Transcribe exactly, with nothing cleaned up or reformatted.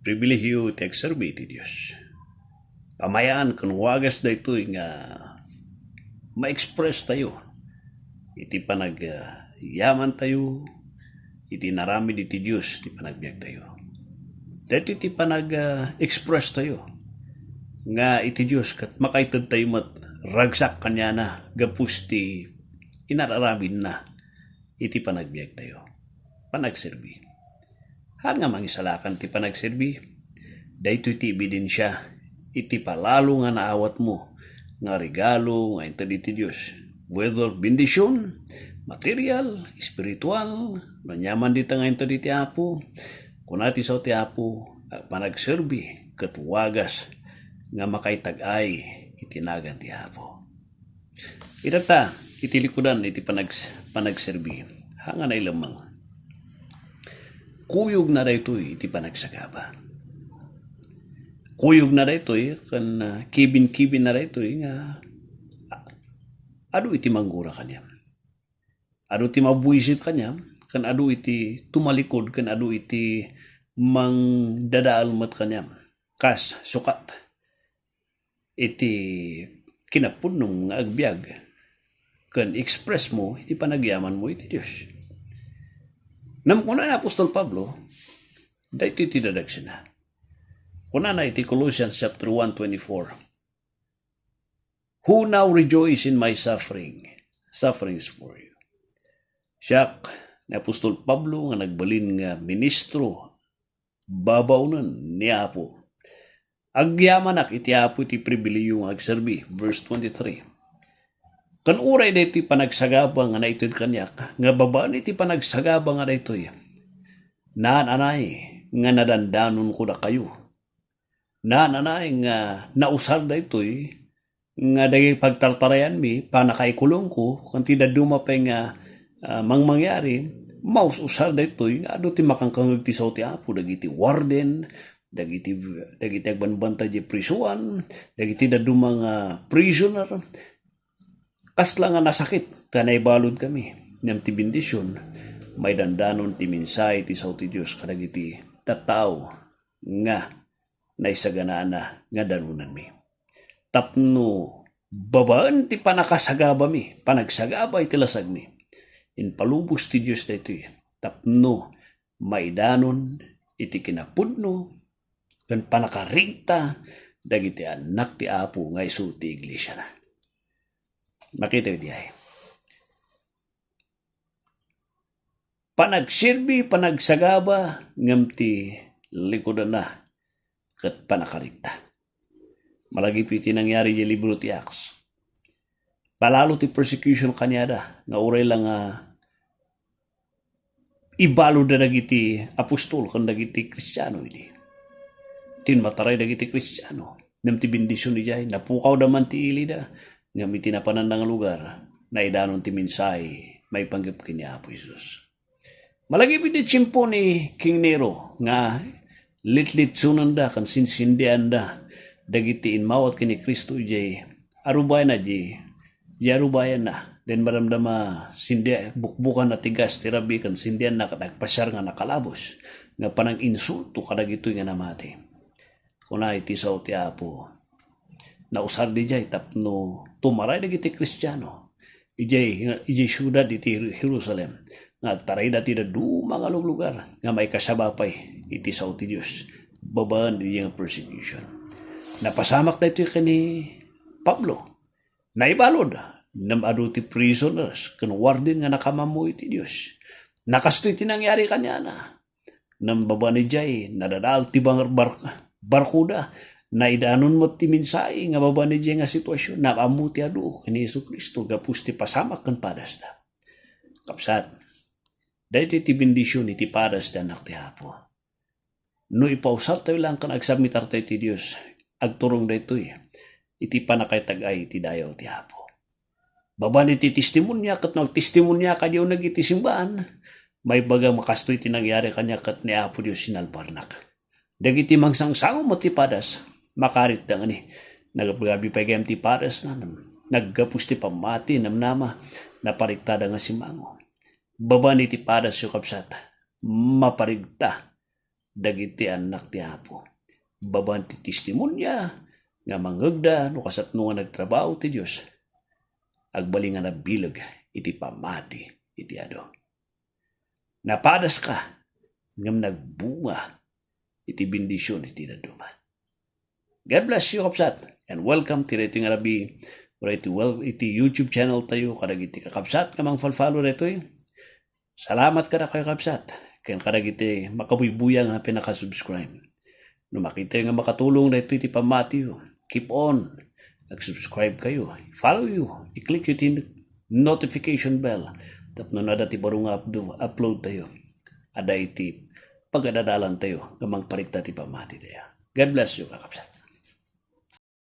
Pribilehiyo ti agserbi iti Dios. Pamayaan ken wagas daytoy nga ma-express tayo iti panagyaman tayo iti naramid iti Dios ti panagbiag tayo. Daytoy ti panag-express tayo nga iti Dios ket makaited tayo met ragsak kaniana gapu ti inar-aramidna iti panagbiag tayo. Panagserbi. Haan nga mangisalakan ti panagserbi, daytoy ti ebidensia iti palalo nga naawatmo nga regalo nga inted iti Dios, whether bendision, material, espiritual, no aniaman dita nga inted iti Apo. Kuna ti sao ti Apo, a panagserbi ket wagas nga makaitag-ay iti nagan ti Apo. Ita ta, iti likudan iti panag-, panagserbi, haan nga nailemmeng. Kuyogna daytoy iti panagsagaba. Kuyogna daytoy ken, ah, kibin-kibinna daytoy nga, ah, adu iti manggura kaniam. Adu ti mabuisit kaniam, ken adu iti tumalikod, ken adu iti mangdadael met kaniam. Kas sukat iti kinapudnom nga agbiag ken express mo iti panagyamanmo iti Dios. Ngem kuna ni Apostol Pablo, daytoy ti dadagsina. Kunana iti Colossians chapter one twenty-four, "Who now rejoice in my suffering, sufferings for you." Siak, ni Apostol Pablo nga nagbalin nga ministro babaonen ni Apo. Agyamanak iti Apo iti pribilehiyo nga agserbi. Verse twenty-three. Ken uray daytoy panagsagaba nga naited kaniak, nga babaen iti panagsagaba nga daytoy, naan-anay nga nadandanonko dakayo. Naan-anay nga nausar daytoy nga dagiti pagtartarayanmi, pannakaikulongko, ken ti dadduma pay nga, ah, mangmangyari, maus-usar daytoy nga adu ti makankangeg ti sao ti Apo, dagiti warden, dagiti, dagiti agbanbantay idiay prisuan, dagiti dadduma nga prisoner, kasla nga nasakit ta naibaludkami. Ngem ti bendision, maidandanon ti mensahe ti sao ti Dios kadagiti tattao nga naisaganaanna nga danonanmi. Tapno babaen ti pannakasagabami, panagsagaba iti lasagmi, impalubos ti Dios daytoy tapno maidanon iti kinapudno ken pannakarigta dagiti annak ti Apo nga isu ti iglesiana. Makita iti ay. Panagserbi, panagsagaba, ngem ti likudanna ket pannakarigta. Malagip iti nangyari iti libro ti Acts. Palalo ti persecution kaniada, nga uray la nga ibaludda dagiti apostol ken dagiti Kristiano idi. Timmataray dagiti Kristiano. Ngem ti bendision idiay, napukawda man ti ilida, ngem iti napananda nga lugar, naidanon ti mensahe maipanggep ken ni Apo Jesus. Malagip iti tiempo ni King Nero nga litlitsonanda ken sinsindianda dagiti immawat ken ni Cristo idiay arubayanna, di, di arubayanna. Den madamdama, sindi, bukbukan a tigas ti rabii ken sindianna ket agpasiar nga nakalabos nga pananginsulto kadagitoy nga namati. Kuna iti sao ti Apo, nausar diay tapno tumaray dagiti Kristiano idiay, idiay siudad iti Jerusalem, nga agtarayda ti dadduma nga luglugar nga maikasaba pay iti sao ti Dios babaen iti nga persecution. Napasamak daytoy ken ni Pablo. Naibalud, ngem adu ti prisoners ken warden nga nakamammo iti Dios. Nakastoy ti nangyari kaniana. Ngem babaen idiay, nadadael ti bar-, bar-, barkoda. Naidanon met ti mensahe nga babaen idiay nga sitwasyon. Naammo ti adu ken ni Jesu-Cristo gapu ti pasamak ken padasda. Kabsat, daytoy ti bendision iti padas ti Annak ti Apo. No ipausartayo laeng ken agsubmitartayo iti Dios, agturong daytoy iti pannakaitag-ay iti dayaw ti Apo. Babaen iti testimonia ket no agtestimoniaka idi uneg iti simbaan, maibagam a kastoy ti nangyari kaniak ket ni Apo Dios sinalbarnak. Dagiti mangsangsango met ti padas, makaritda ngani. Nagabgabi pay gayam ti padasna, ngem naggapu ti pammati, namnama, naparigtada nga simango. Babaen iti padasyo, kabsat, maparigta dagiti annak ti Apo. Babaen ti testimonia nga mangngegda no kasatno nga nagtrabaho ti Dios, agbalin nga nabileg iti pammati iti adu. Napadaska ngem nagbunga iti bendision iti dadduma. God bless you, kabsat, and welcome ti daytoy nga rabii, iti, well, iti YouTube channel tayo, kadagiti kakabsat nga mangfalfalo daytoy. Salamat kadakayo, kabsat, ken kadagiti makabuybuya nga pinakasubscribe. No makita nga makatulong daytoy ti pammatiyo, keep on. Mag-subscribe kayo, follow you, i-click you ti notification bell tapno no adda ti baro nga updo-, upload tayo, adda iti pagadalan tayo nga mangparikta ti pammati tayo. God bless you, kakabsat.